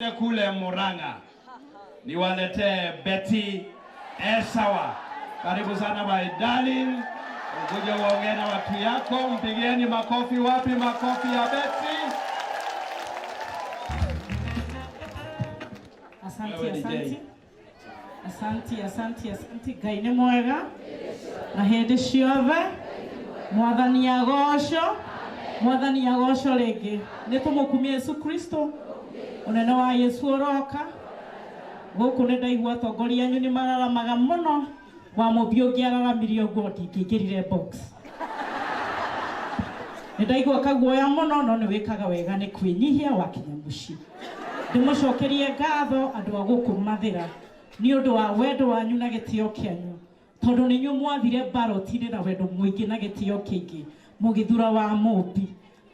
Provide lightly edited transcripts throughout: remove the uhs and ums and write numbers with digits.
Kule Murang'a niwaletee Betty Esawa. Karibu sana my darling, ukuje uongee na watu yako. Mpigieni makofi. Wapi makofi ya Betty? Asanti, asanti. Asanti, asanti, asanti. Ngai nĩ mwega na hĩndĩ ciothe. Mwathani agocwo, Mwathani agocwo rĩngĩ. Nĩ tũmũkumie Yesu Kristo, ũnene wa Yesu ũroka. Gũkũ nĩ ndaigua atongoria anyu nĩ mararamaga mũno. Wa mũmbi ũngĩararamirie ũguo ndingĩingĩrire box. Nĩ ndaigua kaguoya mũno, no nĩ wĩkaga wega nĩ kwĩnyihia wakinya mũciĩ. Ndĩmũcokerie ngatho andũ a gũkũ Mathĩra nĩ ũndũ wa wendo wanyu na gĩtĩo kĩanyu, tondũ nĩ inyuĩ mwathire ballot-inĩ na wendo mũingĩ na gĩtĩo kĩingĩ mũgĩthura wa mũmbi.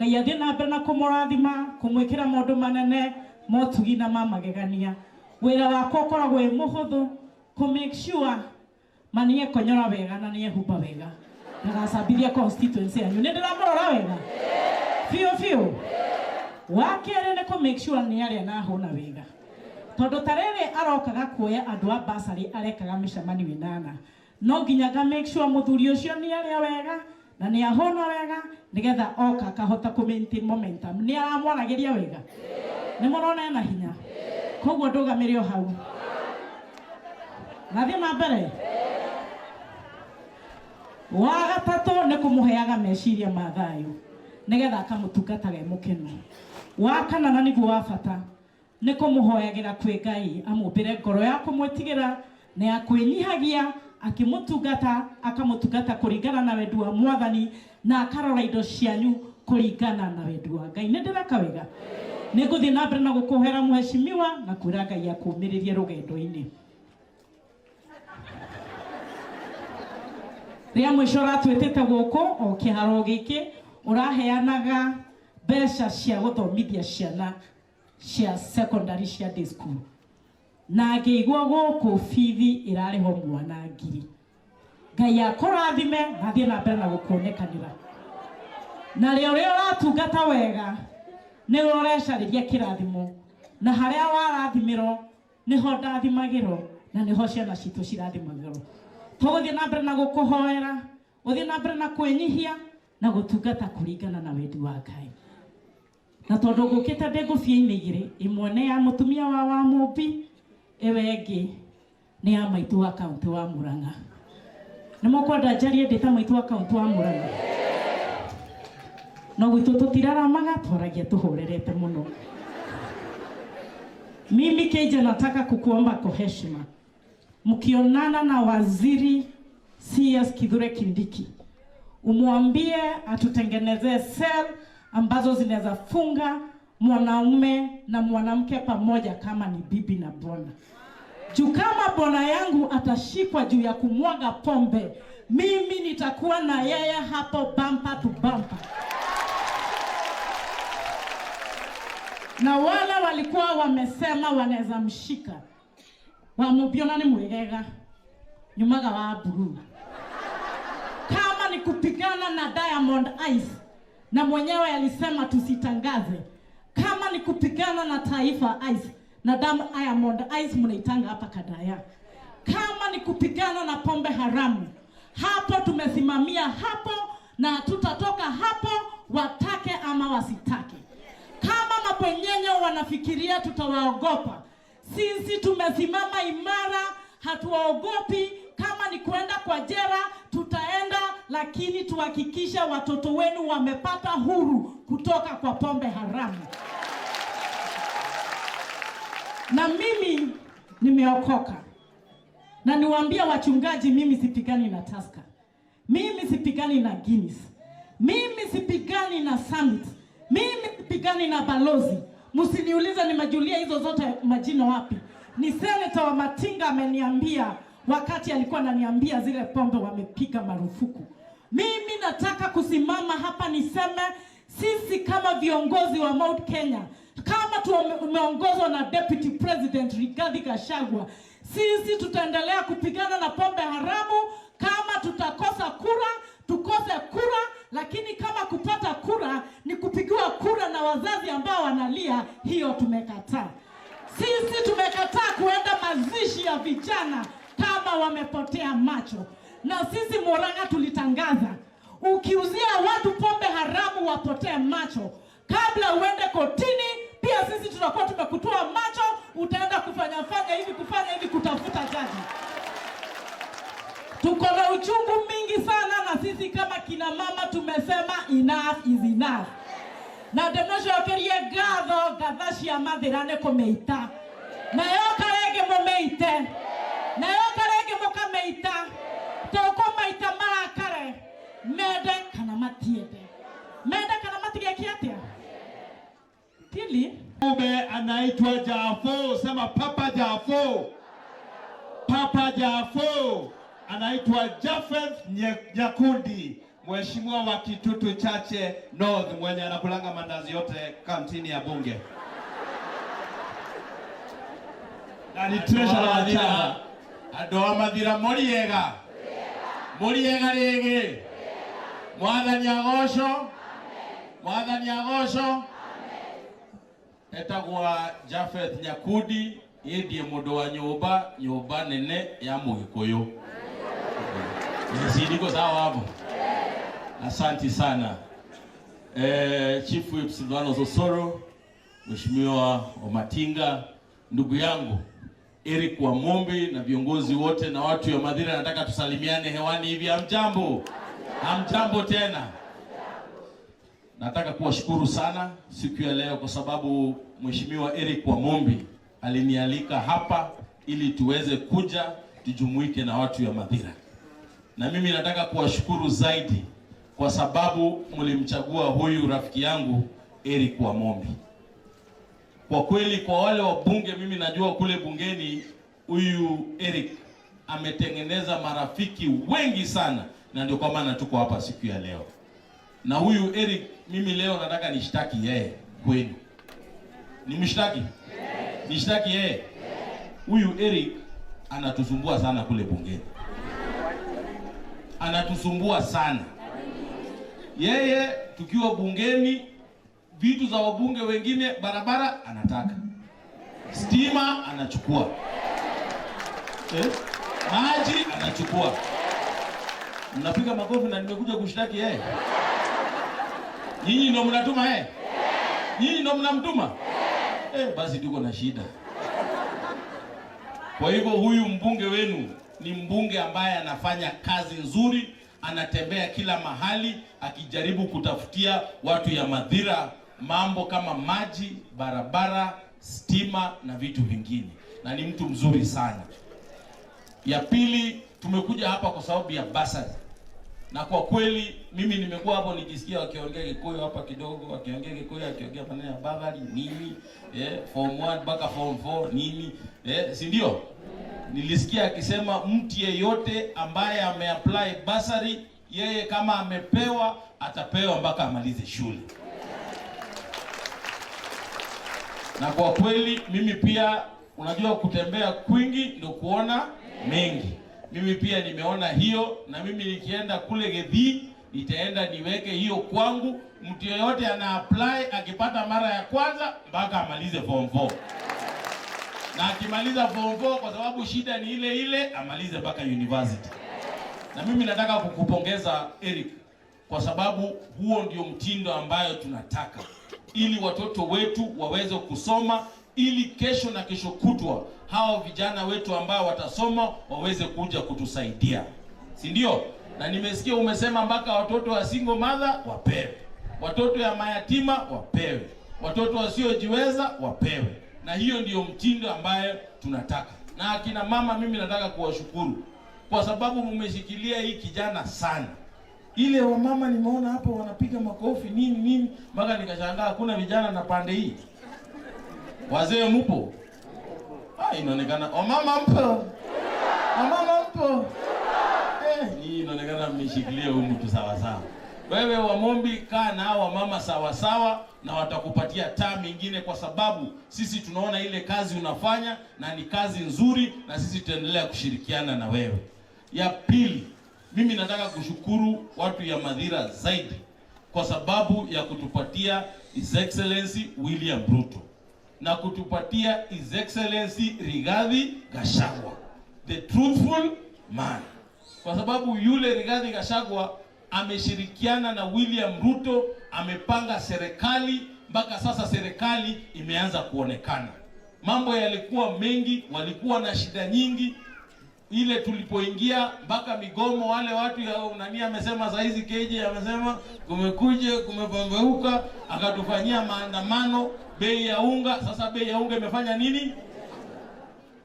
Ngai athiĩ na mbere na kũmũrathima, kũmwĩkĩra maũndũ manene, motugi na ma magegania. Wĩra wakwa ũkoragwo wĩ mũhũthũ kũ make sure ma nĩekonyora wega na nĩehumba wega, ndagacambithia constituency yanyu. Nĩ ndĩramũrora wega biũ biũ. Wa kerĩ nĩ kũ make sure nĩ arĩa na ahũna wega, tondũ ta rĩrĩ arokaga kuoya andũ a bursary arekaga mĩcemanio ĩnana, no nginya nga make sure mũthuri ũcio nĩ arĩa wega na nĩ ahũna wega, nĩgetha oka akahota kũ maintain momentum. Nĩ aramwaragĩria wega, nĩ mũrona ena hinya, koguo ndũgamĩre o hau. Nathiĩ na mbere. Wa gatatũ nĩ kũmũheaga meciria ma thayũ nĩgetha akamũtungataga e mũkenu. Wa kana na nĩguo wa bata nĩ kũmũhoyagĩra kwĩ Ngai amũmbĩre ngoro ya kũmwĩtigĩra na ya kwĩnyihagia, akĩmũtungata, akamũtungata kũringana na wendi wa Mwathani, na akarora indo cianyu kũringana na wendi wa Ngai. Nĩ ndĩreka wega? Nĩ ngũthiĩ na mbere na gũkũhera mheshimiwa na kwĩra Ngai akũmĩrĩrie rũgendo-inĩ. Rĩa mũico ũratwĩtĩte gũkũ o kĩharo gĩkĩ, ũraheanaga mbeca cia gũthomithia ciana cia secondary cia day school, na ngĩigua gũkũ bithi ĩrarĩhwo mwana 1000. Ngai akũrathime na athiĩ na mbere na gũkuonekanĩra. Na rĩo rĩo ũratungata wega nĩ ũrecarĩria kĩrathimo, na harĩa warathimĩrwo nĩho ndathimagĩrwo na nĩho ciana citũ cirathimagĩrwo. Tũgũthiĩ na mbere na gũkũhoera, ũthiĩ na mbere na kwĩnyihia na gũtungata kũringana na wendi wa Ngai. Na tondũ ngũkĩte ndĩ ngũbia-inĩ igĩrĩ, ĩmwe nĩ ya mũtumia wa Wamũmbi, ĩyo ĩngĩ nĩ ya maitũ wa kaũntĩ wa Murang'a. Nĩ mũkwenda njarie ndĩ ta maitũ wa kaũntĩ wa Murang'a? No gwitũ tũtiraramaga, twaragia tũhorerete mũno. Mimi Keija nataka kukuomba kwa heshima, mkionana na waziri CS Kithure Kindiki, umwambie atutengenezee cell ambazo zinaweza funga mwanaume na mwanamke pamoja kama ni bibi na bwana. Juu kama bwana yangu atashikwa juu ya kumwaga pombe, mimi nitakuwa na yeye hapo bumper to bumper. Na wale walikuwa wamesema wanaweza mshika, wamubiona ni mwegega nyumaga wa blue. Kama ni kupigana na Diamond Ice, na mwenyewe alisema tusitangaze. Kama ni kupigana na Taifa Ice na Diamond Ice mnaitanga hapa Kadaya. Kama ni kupigana na pombe haramu, hapo tumesimamia hapo na tutatoka hapo, watake ama wasitake. Kama mabwenyenye wanafikiria tutawaogopa, sisi tumesimama imara, hatuwaogopi. Kama ni kuenda kwa jela tutaenda, lakini tuhakikishe watoto wenu wamepata huru kutoka kwa pombe haramu. Na mimi nimeokoka. Na niwaambia wachungaji, mimi sipigani na Tusker, mimi sipigani na Guinness, mimi sipigani na Summit, mimi sipigani na Balozi. Msiniulize nimejulia hizo zote majina wapi. Ni Senator wa Matinga ameniambia wakati alikuwa ananiambia zile pombe wamepiga marufuku. Mimi nataka kusimama hapa niseme sisi kama viongozi wa Mount Kenya, kama tumeongozwa na Deputy President Rigathi Gachagua, sisi tutaendelea kupigana na pombe haramu. Kama tutakosa kura, tukose kura, lakini kama kupata kura ni kupigiwa kura na wazazi ambao wanalia, hiyo tumekataa. Sisi tumekataa kuenda mazishi ya vijana kama wamepotea macho. Na sisi Murang'a tulitangaza, ukiuzia watu pombe haramu wapotee macho, kabla uende kotini, pia sisi tutakuwa tumekutoa macho, utaenda kufanya fanya hivi, kufanya hivi, kutafuta jaji. Tuko na uchungu mingi sana, na sisi kama kina mama tumesema enough is enough. Na ndĩmũcokerie ngatho ngatha cia Mathĩra nĩ kũmĩita, nayo karenge mũmĩite, nayo karenge mũkamĩita, tũkũmaita marakare, mende kana matiende, mende kana matigeke atĩa. Pili, Ube anaitwa Jafo, sema Papa Jafo. Papa Jafo anaitwa Jafeth Nyakundi, mheshimiwa wa Kitutu Chache North, mwenye anakulanga mandazi yote kantini ya bunge. Na ni treasurer wa chama. Andũ a Mathira mũriega, mũriega rĩngĩ. Mwathani agocwo, Mwathani agocwo. Etagwa Jafeth Nyakundi, ĩndie mũndũ wa nyũmba, nyũmba nene ya Mũgĩkũyũ. Si niko sawa hapo? Asanti sana. Chief Whip Silvanus Osoro, Mheshimiwa Wamatinga, ndugu yangu Eric Wamumbi na viongozi wote na watu ya Mathira, nataka tusalimiane hewani hivi. Hamjambo? Hamjambo tena. Nataka kuwashukuru sana siku ya leo kwa sababu Mheshimiwa Eric Wamumbi alinialika hapa ili tuweze kuja tujumuike na watu ya Mathira. Na mimi nataka kuwashukuru zaidi kwa sababu mlimchagua huyu rafiki yangu Eric Wamumbi. Kwa kweli kwa wale wabunge, mimi najua kule bungeni huyu Eric ametengeneza marafiki wengi sana, na ndio kwa maana tuko hapa siku ya leo. Na huyu Eric mimi leo nataka nishtaki yeye kwenu. Nimshtaki? Nishtaki yeye? Huyu Eric anatusumbua sana kule bungeni. Anatusumbua sana. Yeye tukiwa bungeni, vitu za wabunge wengine, barabara anataka, stima anachukua, maji anachukua. Mnapiga makofi na nimekuja kushtaki yeye. Nyinyi ndio mnatuma yeye? Nyinyi ndio mnamtuma? Basi tuko na shida. Kwa hivyo huyu mbunge wenu ni mbunge ambaye anafanya kazi nzuri, anatembea kila mahali akijaribu kutafutia watu ya Mathira mambo kama maji, barabara, stima na vitu vingine, na ni mtu mzuri sana. Ya pili, tumekuja hapa kwa sababu ya basari. Na kwa kweli mimi nimekuwa hapo nikisikia wakiongea Kikuyu hapa kidogo, wakiongea Kikuyu, wakiongea maneno ya basari nini, form 1 mpaka form 4 nini, si ndio? Nilisikia akisema mtu yeyote ambaye ameapply basari, yeye kama amepewa atapewa mpaka amalize shule. Na kwa kweli mimi pia, unajua kutembea kwingi ndio kuona mengi. Mimi pia nimeona hiyo, na mimi nikienda kule Githii nitaenda niweke hiyo kwangu. Mtu yeyote ana apply akipata mara ya kwanza mpaka amalize form 4. Na akimaliza form 4, kwa sababu shida ni ile ile, amalize mpaka university. Na mimi nataka kukupongeza Eric, kwa sababu huo ndio mtindo ambayo tunataka, ili watoto wetu waweze kusoma, ili kesho na kesho kutwa hao vijana wetu ambao watasoma waweze kuja kutusaidia, si ndio? Na nimesikia umesema mpaka watoto wa single mother wapewe, watoto ya mayatima wapewe, watoto wasiojiweza wapewe. Na hiyo ndio mtindo ambayo tunataka. Na akina mama, mimi nataka kuwashukuru kwa sababu mmeshikilia hii kijana sana. Ile wamama nimeona hapo wanapiga makofi nini nini, mpaka nikashangaa hakuna vijana na pande hii. Wazee mupo? Inaonekana wamama mpo. Wamama mpo. Hii inaonekana mmeshikilia huyu mtu sawa sawa. Wewe Wamombi, kaa na hawa mama sawa sawa, na watakupatia taa mingine, kwa sababu sisi tunaona ile kazi unafanya na ni kazi nzuri, na sisi tutaendelea kushirikiana na wewe. Ya pili, mimi nataka kushukuru watu ya Mathira zaidi kwa sababu ya kutupatia His Excellency William Ruto. na kutupatia His Excellency Rigathi Gachagua, the truthful man, kwa sababu yule Rigathi Gachagua ameshirikiana na William Ruto, amepanga serikali mpaka sasa serikali imeanza kuonekana. Mambo yalikuwa mengi, walikuwa na shida nyingi. Ile tulipoingia mpaka migomo, wale watu ya nani amesema saa hizi KJ amesema kumekuja kumepambeuka, akatufanyia maandamano, bei ya unga. Sasa bei ya unga imefanya nini?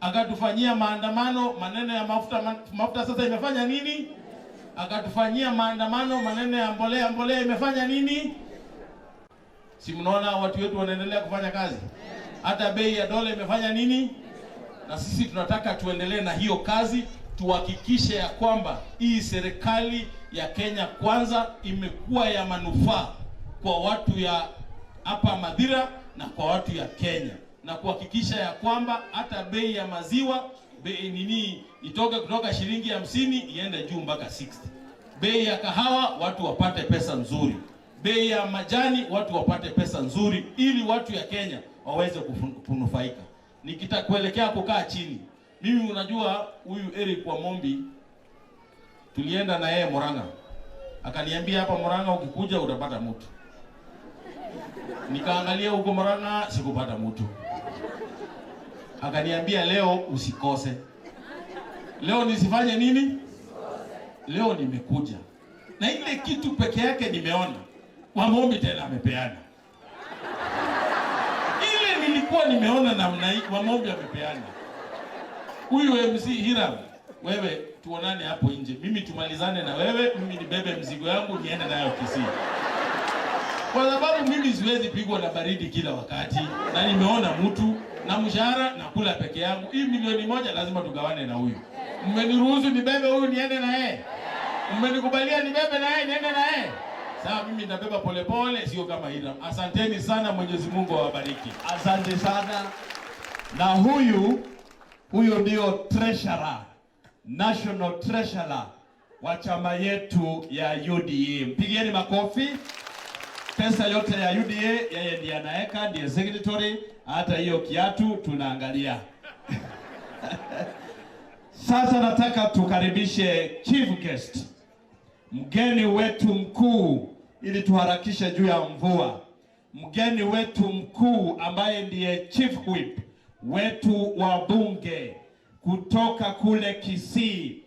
Akatufanyia maandamano, maneno ya mafuta, mafuta sasa imefanya nini? Akatufanyia maandamano, maneno ya mbolea, mbolea imefanya nini? Si mnaona watu wetu wanaendelea kufanya kazi? Hata bei ya dola imefanya nini? Na sisi tunataka tuendelee na hiyo kazi, tuhakikishe ya kwamba hii serikali ya Kenya Kwanza imekuwa ya manufaa kwa watu ya hapa Mathira na kwa watu ya Kenya, na kuhakikisha ya kwamba hata bei ya maziwa bei nini itoke kutoka shilingi 50 iende juu mpaka 60. Bei ya kahawa watu wapate pesa nzuri, bei ya majani watu wapate pesa nzuri, ili watu ya Kenya waweze kunufaika. Nikitakuelekea kukaa chini, mimi unajua huyu Eric Wamombi tulienda na yeye Murang'a, akaniambia hapa Murang'a ukikuja utapata mtu. Nikaangalia huko Murang'a sikupata mtu. Akaniambia leo usikose. Leo nisifanye nini? Leo nimekuja na ile kitu peke yake nimeona Wamombi tena amepeana. Ile nilikuwa nimeona namna hii, Wamombi amepeana. Huyu MC Hiram, wewe tuonane hapo nje, mimi tumalizane na wewe, mimi nibebe mzigo yangu niende nayo Kisii, kwa sababu mimi siwezi pigwa na baridi kila wakati, na nimeona mtu na mshahara nakula peke yangu. Hii 1,000,000 lazima tugawane na huyu. Mmeniruhusu nibebe huyu niende na yeye? Mmenikubalia nibebe na yeye niende na yeye? Sawa, mimi nitabeba polepole, sio kama Hiram. Asanteni sana, Mwenyezi Mungu awabariki. Asante sana. Na huyu ndio treasurer, national treasurer wa chama yetu ya UDA. Mpigieni makofi. Pesa yote ya UDA yeye ndiye anaweka, ndiye secretary. Hata hiyo kiatu tunaangalia. Sasa nataka tukaribishe chief guest, mgeni wetu mkuu, ili tuharakishe juu ya mvua. Mgeni wetu mkuu ambaye ndiye chief whip wetu wa bunge kutoka kule Kisii,